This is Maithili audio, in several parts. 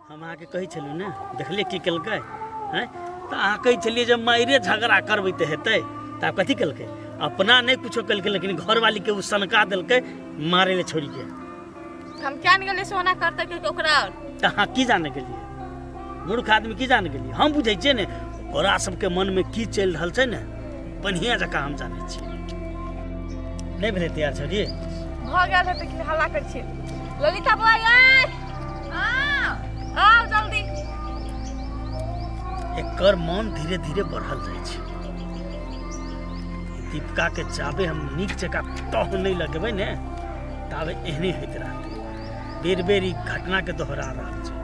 हम अहाँके कहै छलहुँ ने, देखलियै की केलकै? हैं, तऽ अहाँ कहै छलियै जे मारिए झगड़ा करबै तऽ हेतै। तऽ आब कथी केलकै? अपना नहि कुछो केलकै, लेकिन घरवालीके ओ सनका देलकै मारै लए छोड़िके। हम क्या नहीं गेलियै सोना करतै कि ओकरा। तऽ अहाँ की जाने गेलियै? मूर्ख आदमी, की जाने गेलियै? हम बुझै छियै ने ओकरा सबके मनमे की चलि रहल छै ने, बढ़िआँ जकाँ हम जानै छियै। नहि भेलै तैयार छौड़ी? भऽ गेल हेतै कि हल्ला करै छियै। ललिता बौआ यै, आउ जल्दी। एकर मन धीरे धीरे बढ़ल जाइ छै। दीपिका के जाबे हम नीक जकाँ तह नहि लगेबै ने, ताबे एहने होइत रहतै। बेर बेर ई घटना के दोहरा रहल छै।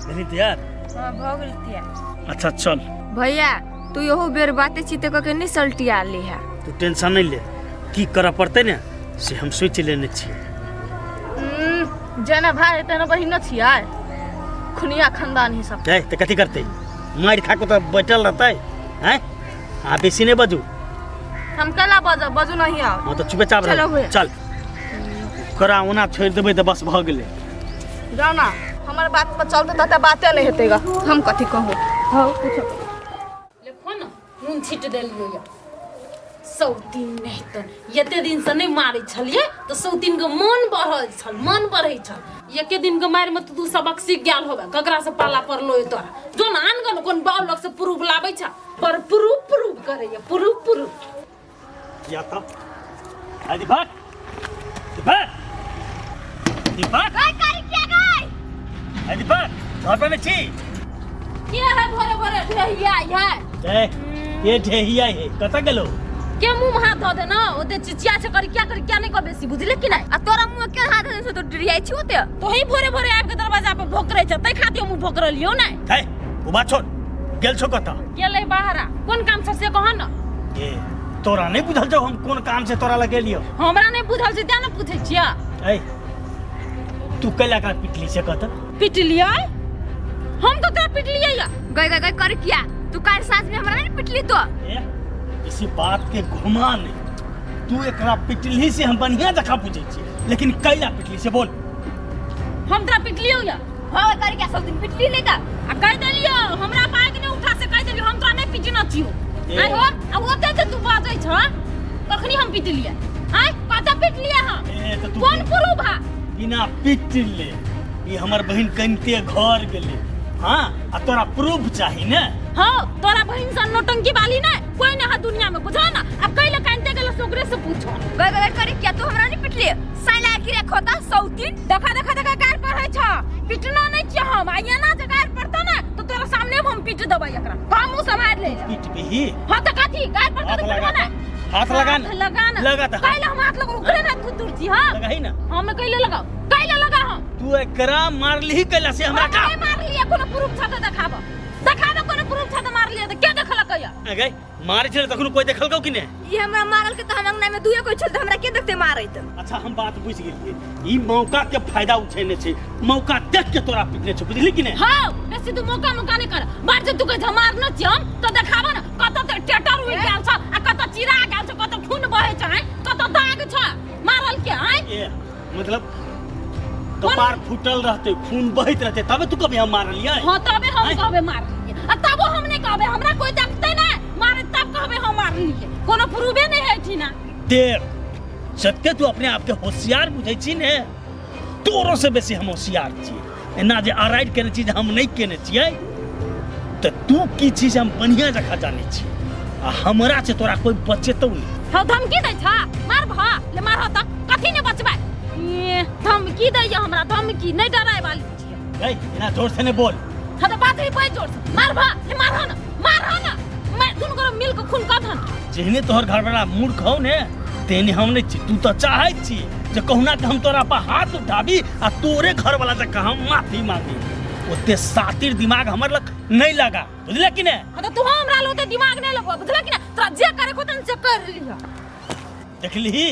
भेली तैयार? हाँ, भऽ गेल तैयार। अच्छा चल। भैया, तू इहो बेर बाते चीते कऽ के नहि सल्टिया ली है। तू टेंशन नहीं ले, की करऽ पड़तै ने से हम सोचि लेने छियै। जेना भाय तेना बहिनो छियै, खुनिया खानदान ही सब। है तऽ कथी करतै? मारि खा कऽ तऽ बैठल रहतै? हैं, अहाँ बेसी नहि बजू। हम केला बजब? बजू नहीं आओ। हाँ, तऽ चुपेचाप चलो रह। भैया। चल, ओकरा ओना छोड़ि देबै तऽ बस भऽ गेलै। जाओ ना, हमर बात पर चलते तते बाते नहीं हेतै गा। हम कथी कहू? हाँ, पूछो। देखो ने, नून छीट देलियै यऽ। सौतीन नहि तऽ एते दिनसँ नहि मारै छलियै तऽ सौतीनके मन बढ़ल छल, मन बढ़ै छल। एके दिनके मारिमे तऽ तू सबक सीख गेल होबे। ककरासँ पाला पड़लो ये तोरा? जो ने, आन गऽ ने, कोन बाउ लगसँ प्रूफ लाबै छ पर प्रूफ प्रूफ करैया, प्रूफ प्रूफ। किया तऽ आइ दीपक, दीपक, दीपक, आइ दीपक, घर पर में छी? के है भोरे भोरे ढेहिया है? ए, के ढेहिया है? कतऽ गेलो? के मुंह में हाथ धऽ दे ना, ओते चिचिया छै करी क्या करी क्या नहीं कह बेसी, बुझले कि नहीं? आ तोरा मुँह के हाथ धऽ से तो डरियाइ छी ओते। तोही भोरे भोरे आबि के दरवाजा पर भोकरै छ, तै खातिर मुंह भोकरलियौ नै। है, ओ बात छोड़, गेल छौ कतऽ? गेलै बाहरा। कोन काम छ से कह न। ए, तोरा नहीं बुझल छौ हम कोन काम से तोरा लग गेलियौ? हमरा नहीं बुझल छै तें ने पूछै छियै। ए, तू कैला एकरा पिटली से कह तऽ? पिटलियै? हम ककरा पिटलियै या? गई गई गई कर किया, तू काल साँझ में हमरा नहीं पिटली तो? ए, इसी बात के घुमा नहीं। तू एकरा पिटली से हम बढ़िया जकाँ बुझै छियै, लेकिन कैला पिटली से बोल। हम तोरा पिटलियौ या? हाँ कर क्या, सब दिन पिटली नहीं का। आ कह देलियौ हमरा पाइक नहीं उठा से, कह देलियौ हम तोरा नहीं पिटना छियौ। ए। आइ हो, आ ओते जे तू बाजै छ, कखनी हम पिटलियै? आइ कतऽ पिटलियै हम? ए, तऽ तू कोन प्रूफ हा? बिना पिटले ई हमर बहिन कनिते घर गेलै। हाँ, आ तोरा प्रूफ चाही ने? हाँ, तोरा बहिन सन नौटंकी वाली ने कोई ना है दुनिया में, बुझा ना। अब कैले कानते गेलो से ओकरे से पूछो। गई गई करे क्या, तू हमरा नहीं पिटली? साला की रे खोता सौतीन। देखा देखा देखा, गार पर है छ, पिटना नहीं छियै हम। आ एना जे गार पड़तो ना तो तोरा सामने हम पीट देबै एकरा, हम मुंह सम्हारि ले। पिटबिही? हाँ तऽ कथी गार पड़तो हाथ तऽ लगा। पिटबो ना। हाथ लगा ना। हाथ लगा ना। लगा तऽ। कैले हम हाथ लगो? ओकरे ना तू दूर छी। हाँ, लगाही ना। हम कैले लगाओ? कैले लगा हम? तू एकरा मारलिही कैला से हमरा हम का नहीं मारलियै। कोनो प्रूफ छ तऽ देखाब, देखाब। कोनो प्रूफ छ तऽ मारलियै तऽ के देखलकै या? अगे, मारे छलै तखन कोई देखलकौ कि नहि? ई हमरा मारल के तऽ हम अंगना में दुए कोई छल, तऽ हमरा के देखते मारैत? अच्छा, हम बात बुझि गेलियै। ई मौका के फायदा उठेने छै, मौका देख के तोरा पिटने छै, बुझली कि नहि? हाँ, बेसी तू मौका मौका नहीं कर। बार जे तू कहै छ मारने छी हम तऽ देखाब ने, कतऽ तऽ टेटर उड़ि गेल छ आ कतऽ चिरा गेल छ, कतऽ खून बहै छ, आँय, कतऽ दाग छ मारल के, आँय? ए, मतलब कपार फूटल रहते, खून बहैत रहते, तबे तू कभी हम मारलियै? हाँ, तबे हम आँय? कहबे मारलियै, आ तबो हम नहीं कहबे। हमरा कोई देखते नहीं मारे तब कहबे हम मारलियै। कोनो प्रूवे नहीं है ठीना। देख, जते तू अपने आप के होशियार बुझै छी ने, तोरो से बेसी हम होशियार छियै। एना जे अराइट केने छी जे हम नहि केने छियै, तऽ तू की छी से हम बढ़िया जकाँ जानै छियै, आ हमरा से तोरा कोई बचेतौ नहि। हौ, धमकी दै छ? मार भा ले, मार त कथी ने बचबै। ए, धमकी दै हमरा? धमकी नहीं डराय वाली छियै। ए, एना जोर से नहि बोल। हाँ तऽ बात ही बड़ी जोर से। मार भा ले, मार ना, मार ना। मैं दुनू गोरा मिल के खून कऽ धन। जेहने तोहर घरवाला मूर्ख हौ ने, तेहने हम नहि छी। तू तऽ चाहैत छी जे कहुना के हम तोरा पर हाथ उठाबी आ तोरे घरवाला जकाँ हम माफी मांगी। ओते सातिर दिमाग हमर लग नहि लगा, बुझले कि नहि? हाँ तऽ तू हमरा लग ओते दिमाग नहीं लगवा, बुझले कि नहीं? तोरा जे करे को तन से कर लिह। देखलिही,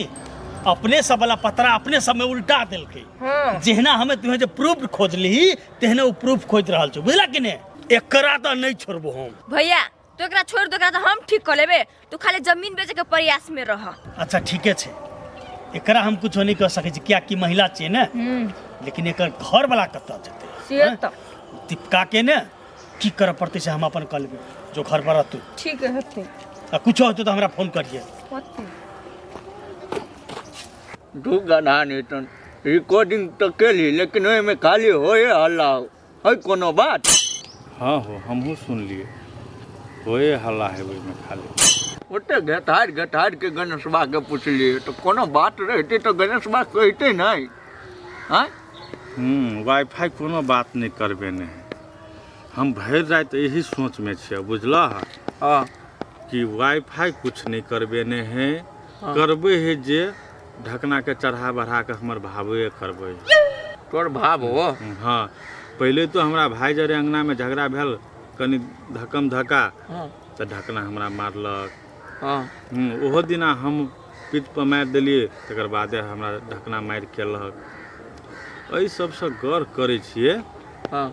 अपने सब वाला पतरा अपने सब में उल्टा देलकै। हाँ। जेहना हमें तुम्हें जे प्रूफ खोजलिही, तेहने ओ प्रूफ खोजि रहल छौ, बुझला कि नहि? एकरा तऽ नहि छोड़बो हम। भैया, तू एकरा छोड़ दे, एकरा तऽ हम ठीक कऽ लेबे। तू खाली जमीन बेचे के प्रयास में रह। अच्छा, ठीके छै, एकरा हम कुछो नहि कह सकै छी, कियाकि महिला छियै ने, लेकिन एकर घर वाला कतऽ जेतै? से हैं? तऽ। दीपका के ने की करऽ पड़तै से हम अपन कऽ लेबै जो घर पर रहतू। ठीक हेतै। आ कुछो होतै तऽ हमरा फोन करिहे। होतै। दू गधा नहीं रिकॉर्डिंग तऽ केली, लेकिन ओहिमे खाली होए हल्ला है, कोनो बात। हाँ हो, हमहूँ सुनलिए, होए हल्ला है ओहिमे खाली। ओते घेठारि घेठारि के गणेशबा के पुछलिए तऽ कोनो बात रहितै तऽ गणेशबा कहितै नहि। आँय? वाईफाई कोनो बात नहि करबे नहि है। हम भरि राति यही सोचमे छियै, बुझलह? हाँ। कि वाईफाई कुछ नहि करबे नहि है। करबे है जे ढकना के चढ़ा बढ़ा के हमर भावे करबे है। तोर भाव हो? हाँ, पहिले तो हमरा भाई जरे अंगना में झगड़ा भेल कनि धक्कम धक्का। हाँ। तऽ ढकना हमरा मारलक। हाँ। ओहो दिना हम पीठ पर मारि देलियै, तकर बादे हमरा ढकना मारि केलक। एहि सबसँ गौर करै छियै। हाँ।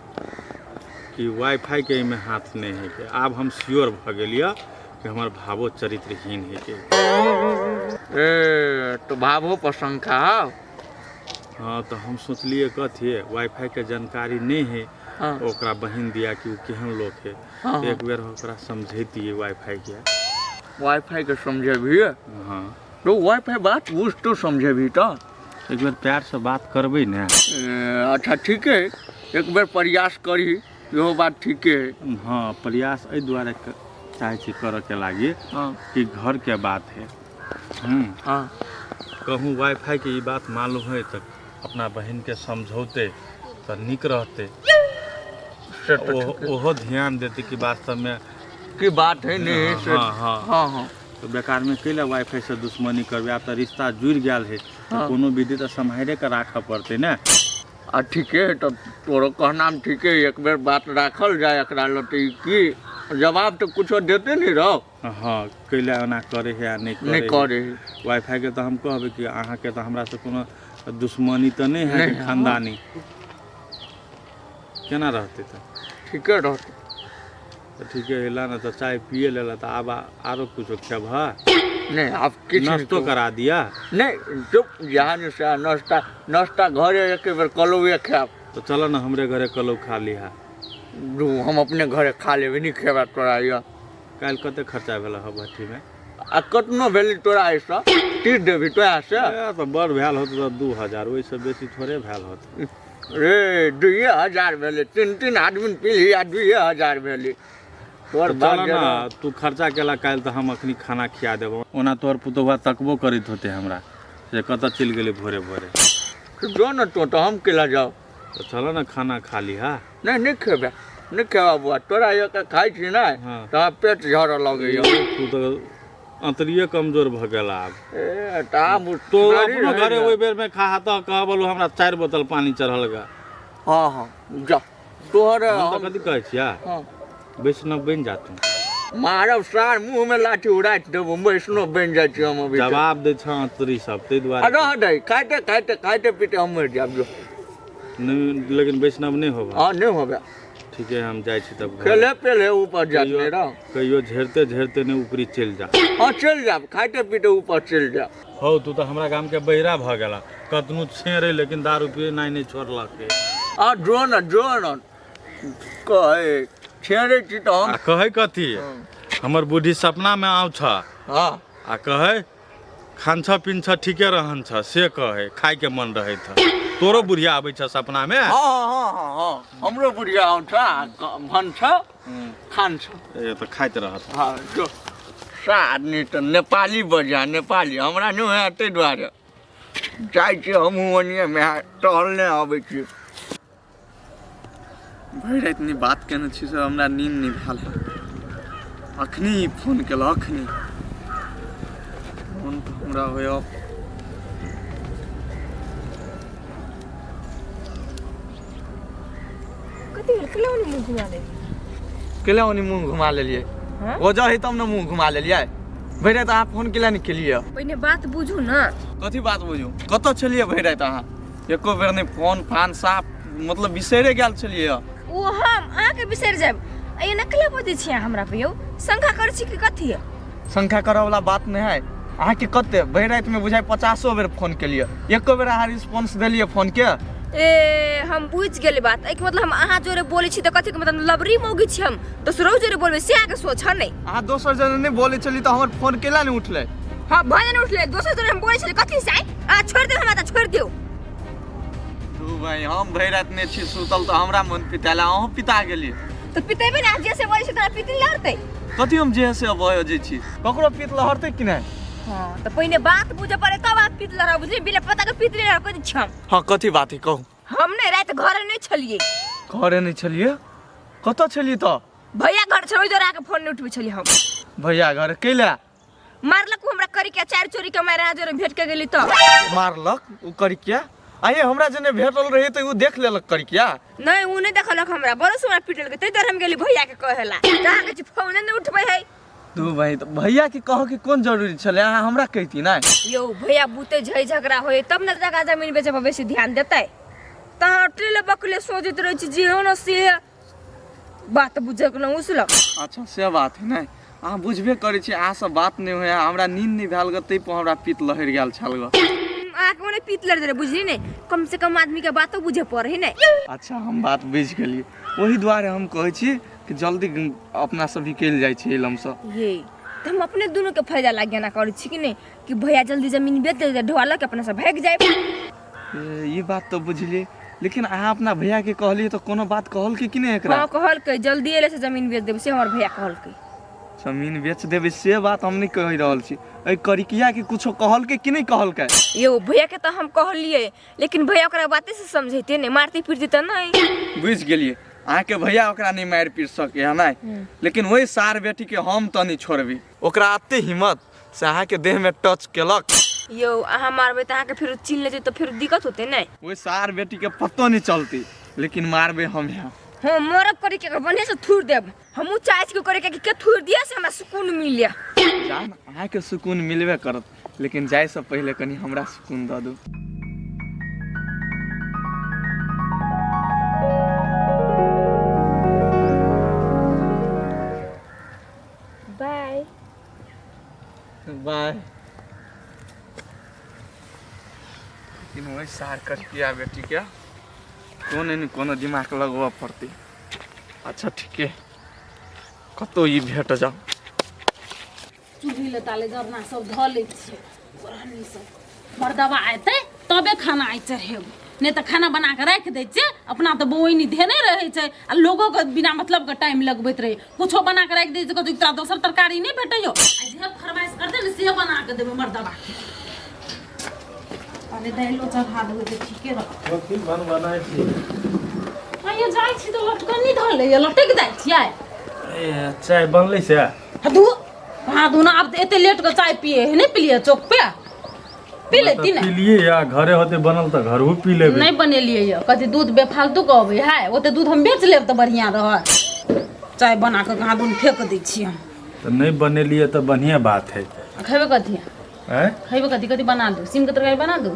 कि वाईफाई के एहिमे हाथ नहि है के। आब हम श्योर भऽ गेलियै कि हमर भावो चरित्रहीन है के। ए तो भावो पर शंका हौ? हाँ, तऽ हम सोचलियै कथी वाईफाई के जानकारी नहि है। हाँ। ओकरा बहिन दिया कि ओ केहन लोक है। हाँ। एक बेर ओकरा समझैतियै वाईफाई के। वाईफाई के समझेबही? हाँ। तो वाईफाई बात बुझ तो समझेबही तऽ। एक बेर प्यार से बात करबै ने। ए, अच्छा ठीके है, एक बेर प्रयास करही, इहो बात ठीके है। हाँ, प्रयास एहि दुआरे चाहै छी करऽ के लागी। हाँ। कि घर के बात है। हाँ। कहूँ वाईफाई के ई बात मालूम है तऽ अपना बहिन के समझौते तऽ नीक रहते। से तऽ ठीके। ओहो ध्यान देते कि वास्तव में की बात है नहीं से। हाँ, हाँ। हाँ, हाँ। तऽ बेकार में कैला वाईफाई से दुश्मनी करबै? आब तऽ रिश्ता जुड़ि गेल है तऽ हाँ। कोनो विधि तऽ सम्हारे के राखऽ पड़तै ने। आ ठीके है, तब तोरो कहनाम ठीके है, एक बेर बात राखल जाय एकरा लग तऽ ई की जवाब तऽ कुछो देते नहीं रहो। हाँ, कैला ओना करे है आ नहि नहीं करे है। करे है। वाईफाई के तऽ हम कहबै कि अहाँके तऽ हमरा से कोनो दुश्मनी तऽ नहि है। नहि, हाँ। खानदानी केना रहतै तऽ? ठीके रहतै। तऽ ठीके है, ला ने तऽ चाय पिए लेला तऽ आब आरो कुछो खेबह? नहीं, आब किछु नहि। नाश्तो करा दिया? नहीं, चुप जहाँ ने से नाश्ता नाश्ता घरे एक बेर कलौए खायब। तऽ चल ने हमरे घरे कलौ खा लिहा। दू, हम अपने घरे खा लेबै, नहि खेबै तोरा यऽ। काल्हि कते खर्चा भेल हँ भट्ठीमे? आ कतनो भेलै तोरा एहिसँ तीर देबही तोरा से। ए, तऽ बड़ भेल होत तऽ 2000, ओहिसँ बेसी थोड़े भेल होत। रे, 2000 भेलै, तीन तीन आदमी पीलही आ 2000 भेलै तोहर। तऽ बात चल जरा। ने तू खर्चा केला काल्हि तऽ हम अखनी खाना खिया देबो। ओना तोहर पुतोहुआ तकबो करैत होते हमरा से कतऽ चलि गेलै भोरे भोरे। जो ने तो, तऽ हम केला जाउ? तऽ चल ने खाना खा लिहा। नहि, नहि खेबै, नहि खेबै बौआ, तोरा एक खाइ छी ने। हाँ। तऽ पेट झरऽ लगैया। तू तऽ अंतरिये कमजोर भऽ गेल आब। ए तऽ आब तो शरीर अपनो है घरे ने। ओहि बेर में खा तऽ कह बोलू हमरा 4 बोतल पानी चढ़ल गा। हाँ हाँ, जा तोहर। हम तऽ कथी कहै छिया? हाँ। वैष्णव बनि जा तू। मारब सार, मुँह में लाठी उड़ाइत देबो, वैष्णव बनि जाइ छी हम अभी। जवाब दै छह अंतरी सब ताहि आ दुआरे। रह दे, खाइते खाइते खाइते पीते हम मरि जायब, जो। नहि, लेकिन वैष्णव नहि होबा। हाँ, नहि होबे। ठीक है, हम जाइ छी तब घर। खेले पेले ऊपर जात कहियो नहि रह। कहियो झेरते झेरते नहि ऊपरी चलि जा। हाँ, चलि जायब, खाइते पीते ऊपर चलि जायब। हौ, तू तऽ हमरा गाम के बहिरा भऽ गेला। कतनो छेरे लेकिन दारू पिए नाइ नहि छोड़लक। आ जो न, जो न, कहै छेड़ै छी तऽ हम। आ कहै कथी, हमर बूढ़ी सपना मे आउ छ। हाँ। आ कहै खान छ पीन छ ठीके रहन छ, से कहै खाय के मन रहै छ। तोरो बुढ़िया आबै छ सपना मे? हाँ हाँ हाँ हाँ, हमरो बुढ़िया आउ छ आ भन छ खान छ। ए तऽ खाइत रहत। हाँ, जो सा आदमी तऽ नेपाली बजा, नेपाली हमरा नहि होय, ताहि दुआरे जाइ छी हमहूँ ओनिए मे टहलने अबै छी। भरि राति नहि बात केने छी से हमरा नींद नहि भेल है। अखनी फोन केलक, अखनी फोन तऽ हमरा होइए। कथी भेल? केला ओनी मुँह घुमा ले? केला ओनी मुँह घुमा लेलियै? हाँ? वजह है तब ने मुँह घुमा लेलियै। भरि राति अहाँ फोन केला नहि केलियै? पहिने बात बुझू ने। कथी बात बुझू? कतऽ छलियै भरि राति अहाँ? एको बेर नहि फोन फान, साफ मतलब बिसैरे गेल छलियै। ओ हम अहाँके बिसरि जायब? एना केला बजै छी अहाँ हमरा पे यौ? शंका करै छी कि कथी? शंका करऽवला बात नहि है। अहाँके कते भरि रातिमे बुझाइ 50 बेर फोन केलियै, एको बेर अहाँ रिस्पॉन्स देलियै फोनके? ए हम बुझि गेली बात। एहिके मतलब हम अहाँ जोरे बोलै छी तऽ कथीके मतलब लबरी मौगी छी हम, दोसरो जोरे बोलबै से अहाँके सोच है नहि? अहाँ दोसर जने नहि बोलै छली तऽ हमर फोन केला नहि उठलै? हाँ, भऽ नहि उठलै, दोसर जोरे हम बोलै छली कथी से? आइ अहाँ छोड़ि दियौ हमरा तऽ छोड़ि दियौ। तू भाई, हम भरि राति नहि छी सुतल तऽ हमरा मन पितायल, अहूँ पिता गेलियै। तऽ पितेबै ने, अहाँ जे से बोलै छी तोरा पित लहरतै। कथी हम जे से बजै छी? ककरो पित लहरतै कि नहि? हाँ, तऽ पहिने बात बुझऽ पड़े तब अहाँ पित लहरा, बुझलियै? बिना पता के पित लहरा कोइ छी हम। हाँ, कथी बात है, कहू। हम नहि राति घरे नहि छलियै। घरे नहि छलियै? कतऽ छलियै तऽ? भैया घर छलै, ओहि दुआरे अहाँके फोन नहि उठबै छलियै हम। भैया घर कैला? मारलक उ हमरा करी के चारि चोरी के मारि, अहाँ जोरे भेट के गेली तऽ। मारलक ओ करिकिया? आये, हमरा जने भेटल रही तऽ ओ देख लेलक करिकिया? नहि, उ नहि देखलक हमरा, बरस हमरा पिटलकै, ताहि दुआरे हम गेली भैया के कहेला तऽ अहाँके छी फोने नहि उठबै है। तू भाई, तऽ भैया के कहऽ के कोन जरूरी छलै? अहाँ हमरा कहिती नहि? यौ भैया बूते झै झगड़ा होय तब ने जगह जमीन बेचे पर बेसी ध्यान देतै, तऽ अहाँ अटले बकले सोचैत रहै छी जे हो ने से बात बुझक न उसलक। अच्छा, से बात है। नहि, अहाँ बुझबे करै छी, अहाँ सब बात नहि होय, हमरा नींद नहि भेल ग, ताहि पर हमरा पित्त लहरि गेल छल ग। अहाँके ओने पीत लड़ देले, बुझली नहि? कम से कम आदमी के बातो बुझे पड़े है नहि? अच्छा, हम बात बुझि गेलियै। ओहि दुआरे हम कहै छी कि जल्दी अपना सब निकलि जाइ छी एलमसँ। ये तऽ हम अपने दुनू के फायदा लाग ना करै छी कि नहि, कि भैया जल्दी जमीन बेच दे, ढोआ लऽ के अपना सब भागि जाए। ई बात तऽ बुझलियै, लेकिन अहाँ अपना भैया के कहलियै तऽ कोनो बात कहलकै कि नहि एकरा? हाँ, कहलकै जल्दी एले से जमीन बेच देबै, से हमर भैया कहलकै। जमीन बेच देबै से बात हम नहि कहि रहल छी, एहि करिकिया के कुछो कहलकै कि नहि कहलकै? यौ भैया के तऽ हम कहलियै, लेकिन भैया ओकरा बाते से समझैते नहि, मारते पीटते तऽ नहि। बुझि गेलियै, अहाँके भैया ओकरा नहि मारि पीट सकै है नहि, लेकिन ओहि सार बेटी के हम तऽ नहि छोड़बै। ओकरा एते हिम्मत से अहाँके देहमे टच केलक? यौ अहाँ मारबै तऽ अहाँके फेर चिन्ह लेतै तऽ फेर दिक्कत होतै नहि? ओहि सार बेटी के पतो नहि चलतै, लेकिन मारबै हम यहाँ। हाँ, मरब करे के बढ़िया से थूर देब। हमहूँ चाहै छी करे के के थूर दिया से हमरा सुकून मिले। जान, अहाँके सुकून मिलबे करत, लेकिन जाइसँ पहिले कनि हमरा सुकून दऽ दू। बाय। बाय। लेकिन ओहि सार कटकिया बेटीके कोनो ने कोनो दिमाग लगबऽ पड़तै। अच्छा ठीके, कतहु ई भेट जाउ। चूल्ही ले ताले जरना सब धऽ लै छियै, ओढ़नी सब। मर्दबा एतै तबे खाना आइ चढ़ेबै, नहि तऽ खाना बना कऽ राखि दै छियै अपना तऽ बौनी धेने रहै छै आ लोगोके बिना मतलबके टाइम लगबैत रहै। कुछो बना कऽ राखि दै छै, कहतै तोरा दोसर तरकारी नहि भेटैयो? आ जे फरमाइश करतै ने से बना कऽ देबै मर्दबाके। अरे दालिओ चढ़ा देबै तऽ ठीके रहत। कथी बन बनाइ छी? आइयो जाइ छी तऽ लटकनी धऽ लैया, लटकि जाइ छियै। ए, चाय बनलै से? दू कहाँ दूना, आब तऽ एते लेट के चाय पिए है, नहि पिलियै? चौक पे पी लेती ने। पीलियै या घरे होते बनल तऽ घरो पी लेबै। नहि बनेलियै यऽ, कथी दूध बेफालतू के अबै है, ओते दूध हम बेच लेब तऽ बढ़िआँ रहत। चाय बना कऽ कहाँ दून फेक दै छियै हम। तऽ नहि बनेलियै तऽ बढ़िआँ बात है। आ खेबै कथी? आँय? खेबै कथी? कथी बना दू? सीमके तरकारी बना दू?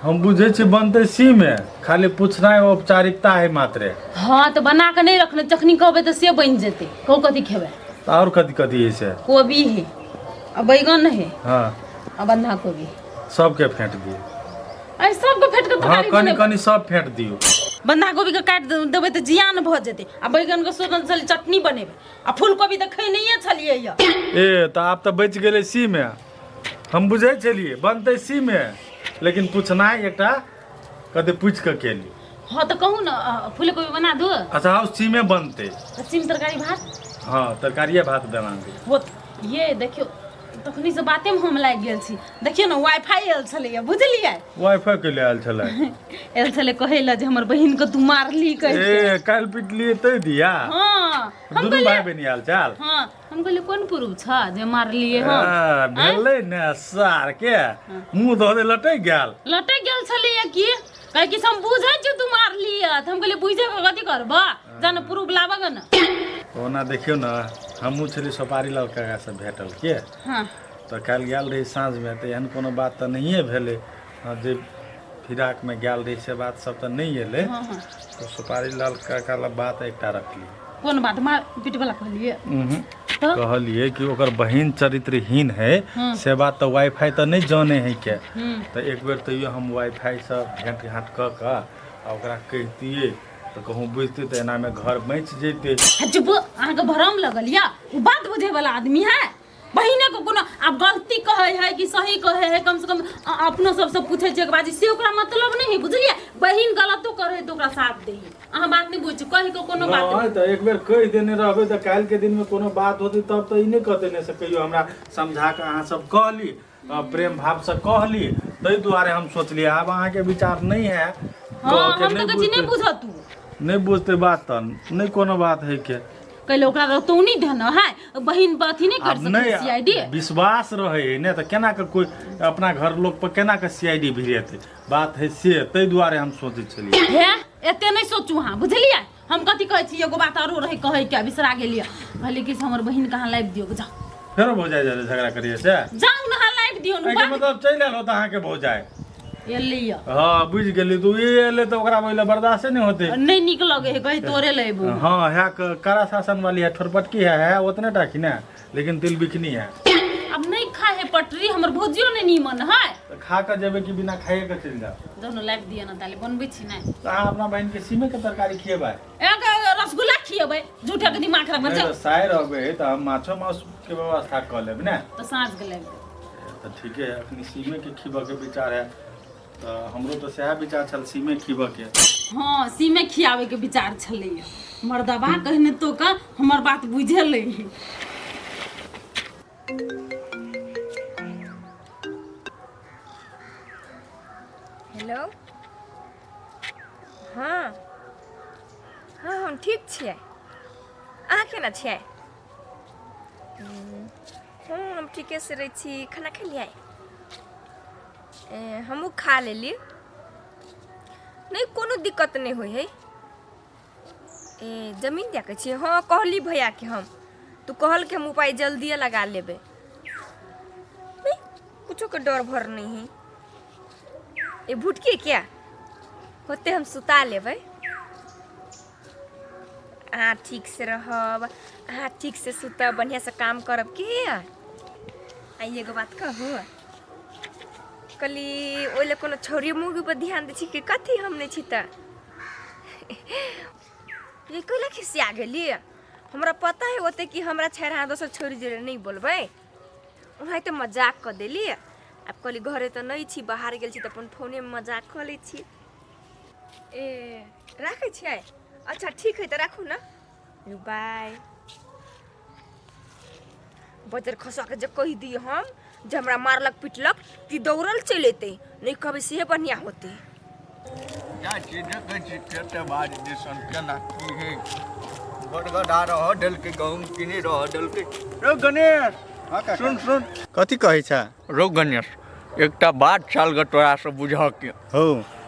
हम बुझै छी बनतै सीमे, खाली पूछनाइ औपचारिकता है मात्रे। हँ, तऽ बना कऽ नहि रखने, जखनी कहबै तऽ से बनि जेतै। कहू कथी खेबै? तऽ आओर कथी कथी है से? कोबी है आ बैगन है। हँ। आ बन्धा कोबी। सबके फेंट दियौ। अरे सबके फेंट के हँ, तरकारी कनि बनेबै। कनि सब फेंट दियौ। बन्धा कोबीके काटि देबै तऽ जियान भऽ जेतै, आ बैगनके सोचल छलियै चटनी बनेबै, आ फूलकोबी तऽ खैनैये छलियै यऽ। ए, तऽ आब तऽ बचि गेलै सीमे। हम बुझै छलियै बनतै सीमे, लेकिन पूछनाइ एकटा कथी पूछि कऽ केली। हँ, तऽ कहू ने, फूलकोबी बना दू? अच्छा, हँ, सीमे बनतै। तऽ सीम तरकारी भात। हँ, तरकारिए भात बना दियौ। वो ये देखियौ, तखनी से बाते में हम लागि गेल छी। देखियौ ने, वाईफाई आयल छलैया, बुझलियै? वाईफाई के लिए आयल छलै? आयल छलै कहै लए जे हमर बहिन के तू मारली कहि के। ए, काल्हि पिटलियै तै दिया? हँ, हम दुनू कहलियै भाय बहिन आयल छल। हँ, हम कहलियै कोन पुरुष छ जे मारलियै हँ? आ, भेलै ने सार के मुँह धऽ दे, लटकि गेल। लटकि गेल छलैया की कहै कि हम बुझै छियौ तू मारलियै। तऽ हम कहलियै बुझे कऽ कथी करबऽ, जा ने प्रूफ लाबऽ गे ने। ओना देखियौ ने, हमहूँ छली सोपारी लाल काकासँ भेटल के। हँ। तऽ काल्हि गेल रही साँझमे, तऽ एहन कोनो बात तऽ नहिए भेलै। हँ, जे फिराकमे गेल रही से बात सब तऽ नहि एलै। हँ हँ तऽ सुपारी लाल काका लग बात एकटा रखली। कोन बात? मार पीट वाला कहलियै? उहुँ। तऽ कहलिए कि ओकर बहिन चरित्रहीन है से बात तऽ वाईफाई तऽ नहि जाने है के तऽ एक बेर तैयो हम वाईफाई से भेंट घाट कऽ कऽ आ ओकरा कहितियै तऽ कहूँ बुझतै तऽ एनामे घर बचि जैतै। चुप, अहाँके भरम लगल या ओ बात बुझे वाला आदमी है। बहिने को कोनो आब गलती कहै है कि सही कहै है, कम से कम अपनो सबसे पूछै छै बाजी से ओकरा मतलब नहीं है, बुझलियै? बहिन गलतो करै है तऽ ओकरा साथ दे है। अहाँ बात नहीं बुझै छी, कहि के कोनो बात नहीं तऽ एक बेर कहि देने रहबै तऽ काल्हि के दिन में कोनो बात होतै तब तऽ ई नहि कहतै ने से कहियो हमरा समझा कऽ अहाँ सब कहली, प्रेम भाव से कहली, ताहि दुआरे हम सोचलियै। आब अहाँके विचार नहीं है। हाँ, हम तऽ कहै छी नहीं बुझत तू, नहीं बुझते बात तऽ नहीं कोनो बात है के कैले ओकरा रतौनी देना है, बहिन पर अथी नहीं कर आब सकै नहीं सीआईडी। विश्वास रहे है ने तऽ केना के कोई अपना घर लोग पर केना के सीआईडी भिड़ेतै, बात है से, ताहि दुआरे हम सोचै छलियै। हे एते नहीं सोचू अहाँ, बुझलियै? हम कथी कहै छी, एगो बात आरो रहे कहै के बिसरा गेलियै। कहलियै कि से हमर बहिन कहाँ लाबि दियौ, जाउ। फेरो भौजाइ जाय झगड़ा करिए से? जाउ ने, अहाँ लाबि दियौ ने। एहिके मतलब चलि आयल होत अहाँके भौजाइ। एलैया। हाँ बुझि गेली, तू ई एलै तऽ ओकरा ओहि लए बर्दाश्ते नहि होतै। नहीं नीक लगे है, कही तोरे लेबो। हाँ है कड़ा शासन वाली है, ठोरपटकी है, है उतने टा की ने, लेकिन तिल बिकनी है। अब नहीं खाए है पटरी, हमर भौजियो नहीं नीमन है। तऽ खा कऽ जेबै कि बिना खाइए कऽ चलि जाउ? दोनों लाबि दिअ ने, ताले बनबै छी ने। तऽ अहाँ अपना बहिन के सीमे के तरकारी खिएबै? एक रसगुल्ला खिएबै, झूठा के दिमाग खराब नहि जाउ। तऽ साइ रहबै तऽ हम माछो मांस के व्यवस्था कऽ लेब ने। तऽ साँझ के लाबि देब। तऽ ठीके है, अखनी सीमे के खिबऽ के विचार है, तऽ हमरो तऽ सएह विचार छल सीमे खिबऽ के। हाँ सीमे खियाबै के विचार छलैया, मर्दबा कहने तो का हमर बात बुझेलै। हेलो, हाँ हाँ हम ठीक छियै, अहाँ केना छियै? हँ हम ठीके से रहै छी। खाना खेलियै? ए, हमहूँ खा लेली। नहि कोनो दिक्कत नहि होइ हइ। ए जमीन देखै छियै? हँ कहली भैयाके हम तऽ कहलकै हम उपाय जल्दिए लगा लेबै। नहि कुछोके डर भर नहि हइ। ए भुटके क्या होते हम सुता लेबै। अहाँ ठीक से रहब, अहाँ ठीक से सुतब, बढ़िआँ से काम करब की। आ एगो बात कहू, कहली ओहि लए कोनो छौड़ी मुगी पर ध्यान दै छी कि कथी? हम नहि छी तऽ ये कैला खिसिया गेली? हमरा पता है ओते कि हमरा छेड़ा अहाँ दोसर छौड़ी जोड़े नहि बोलबै, ओनाहिते मजाक कऽ देली। आब कहली घरे तऽ नहि छी, बाहर गेल छी तऽ अपन फोनेमे मजाक कऽ लै छी। ए राखै छियै? अच्छा ठीक है तऽ राखू ने, बाय। बजर खसा के जे कहि दियै हम जे हमरा मारलक पिटलक कि दौड़ल चलि अयतै, नहि कहबै सेहे बढ़िआँ होतै। जाइ छी देखै छी खेते बाड़ी दिसन केना की है, गड़गड़ा रह देलकै गहूँम किनी रह देलकै। रौ गणेश, सुन सुन। कथी कहै छ? रौ गणेश, एकटा बात छल ग तोरासँ बुझऽके। हौ,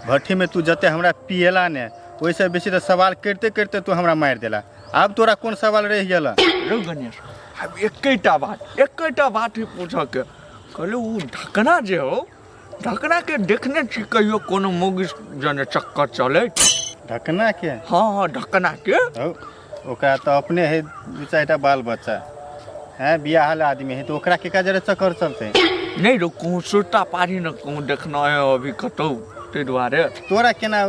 भट्ठीमे तू जते हमरा पियेला ने ओहिसँ बेसी तऽ सवाल करिते करिते तू हमरा मारि देला। आब तोरा कोन सवाल रहि गेल? रौ गणेश, आब एकेटा बात ही पूछऽके। कहलहुँ ओ ढकना जे हौ, ढकना के देखने छी कहियो कोनो मौगी जने चक्कर चलै? ढकना के? हाँ हाँ ढकना के। हौ, ओकरा तऽ अपने है दू चारिटा बाल बच्चा है, बियाहल आदमी है, तऽ ओकरा केकरा जरे चक्कर चलतै? नहि रौ, कहूँ सुरता पारी ने कहूँ देखना है अभी कतौ, ताहि दुआरे। तोरा केना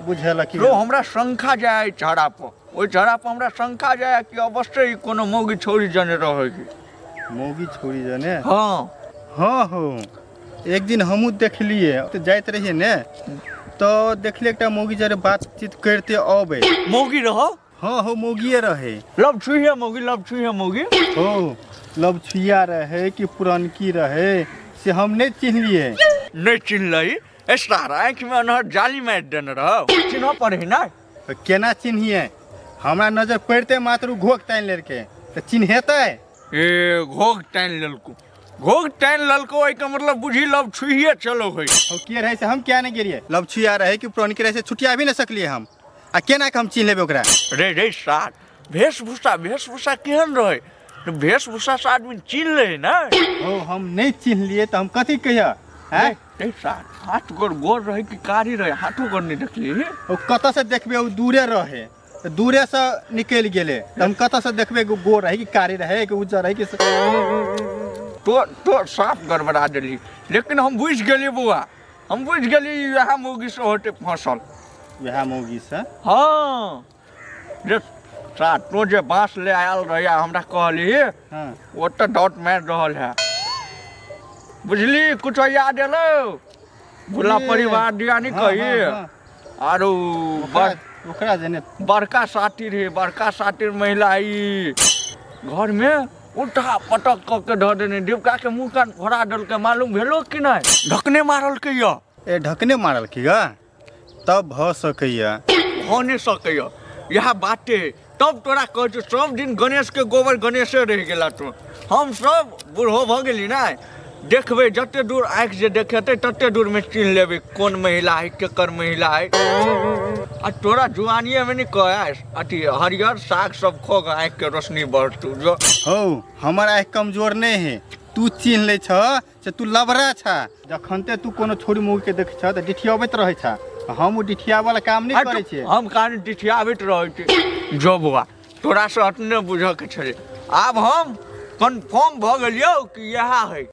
बुझेलक कि? रौ हमरा शंका जाय एहि छौड़ा पर, ओहि छौड़ा पर हमरा शंका जाय कि अवश्य ई कोनो मौगी छौड़ी जने रहै है। मौगी छौड़ी जने? हाँ हाँ हौ, एक दिन हमहूँ देखलिए तऽ जाइत रहियै ने तऽ देखलियै एकटा मौगी जरे बातचीत करिते अबै। मौगी रहो? हाँ हौ, मौगिए रहे। लव छुइहे मौगी, लव छुइहे मौगी। हो लव छुइया रहे कि पुरनकी रहे से हम नहि चिन्हलिए। नहि चिन्हलही? ए सारा आँखिमे अनहर जाली मारि देने रहो, चिन्हऽ पड़े ने। तऽ केना चिन्हिए? हमरा नजर पड़िते मात्र ओ घोघ तानि लेलकै तऽ चिन्हेतै। ए घोघ तानि लेलको, घोघ तानि लेलको, एहिके मतलब बुझी लव छुइहे चलो है। हम के रहे से हम क्या नहीं गेलिए, लव छुइया रहे कि पुरनकी रहे से छुटिया भी नहीं सकलिए हम, आ केना के हम चिन्ह लेबै ओकरा? रे रे सार, वेशभूषा वेशभूषा केहन रहे? वेशभूषा से आदमी चिन्ह ले ने। हो हम नहीं चिन्हलिए तऽ हम कथी कहिया? हैं रे सार, हाथ गोर गोर रहे कि कारी रहे? हाथो गोर नहीं देखलिए। ओ कतऽ से देखबै, ओ दूरे रहे। तऽ दूरेसँ निकलि गेलै तऽ हम कतऽसँ देखबै कि गोर रहै कि कारी रहै कि उज्जर रहै कि तो तो साफ गड़बड़ा देली लेकिन हम बुझि गेली बौआ हम बुझि गेली इएह मौगीसँ होतै फसल। वएह मौगीसँ। हँ जे तो जे बाँस ले आयल रही आ हमरा कहली हँ ओतऽ डॉट मारि रहल है बुझली। कुछो याद एलो भोला परिवार दिया नहीं हाँ, कही हाँ, हाँ। आरो ओकरा ओकरा जने बड़का सातिर है बड़का सातिर महिला ई घर में उठा पटक कऽ के धऽ देने देवका के मुंह कान फोड़ा देलकै। मालूम भेलो कि नहि? ढकने मारलकै यऽ। ए ढकने मारलकै ग तब भऽ सकैया। भऽ नहि सकैया इएह बाते। तब तोरा कहै छौ सब दिन गणेश के गोबर गणेशे रहि गेला तू। हम सब बूढ़ो भऽ गेली ने देखबै जते दूर आँखि जे देखेतै तते दूर में चिन्ह लेबै कोन महिला है केकर महिला है। आ तोरा जुआनिए में नहि कहै अथी हरियर साग सब खो के आँखि के रोशनी बढ़तौ जो। हौ हमर आँखि कमजोर नहि है तू चिन्ह लै छ से तू लबरा छ। जखनते तू कोनो छोरी मौगी के देखै छ तऽ डिठियाबैत रहै छ। हम ओ डिठियाबऽ काम नहि करै छियै। हम कान डिठियाबैत रहै छी। जो बौआ तोरा से अतने बुझऽ के छलै। आब हम कन्फर्म भऽ गेलियौ कि इएह है।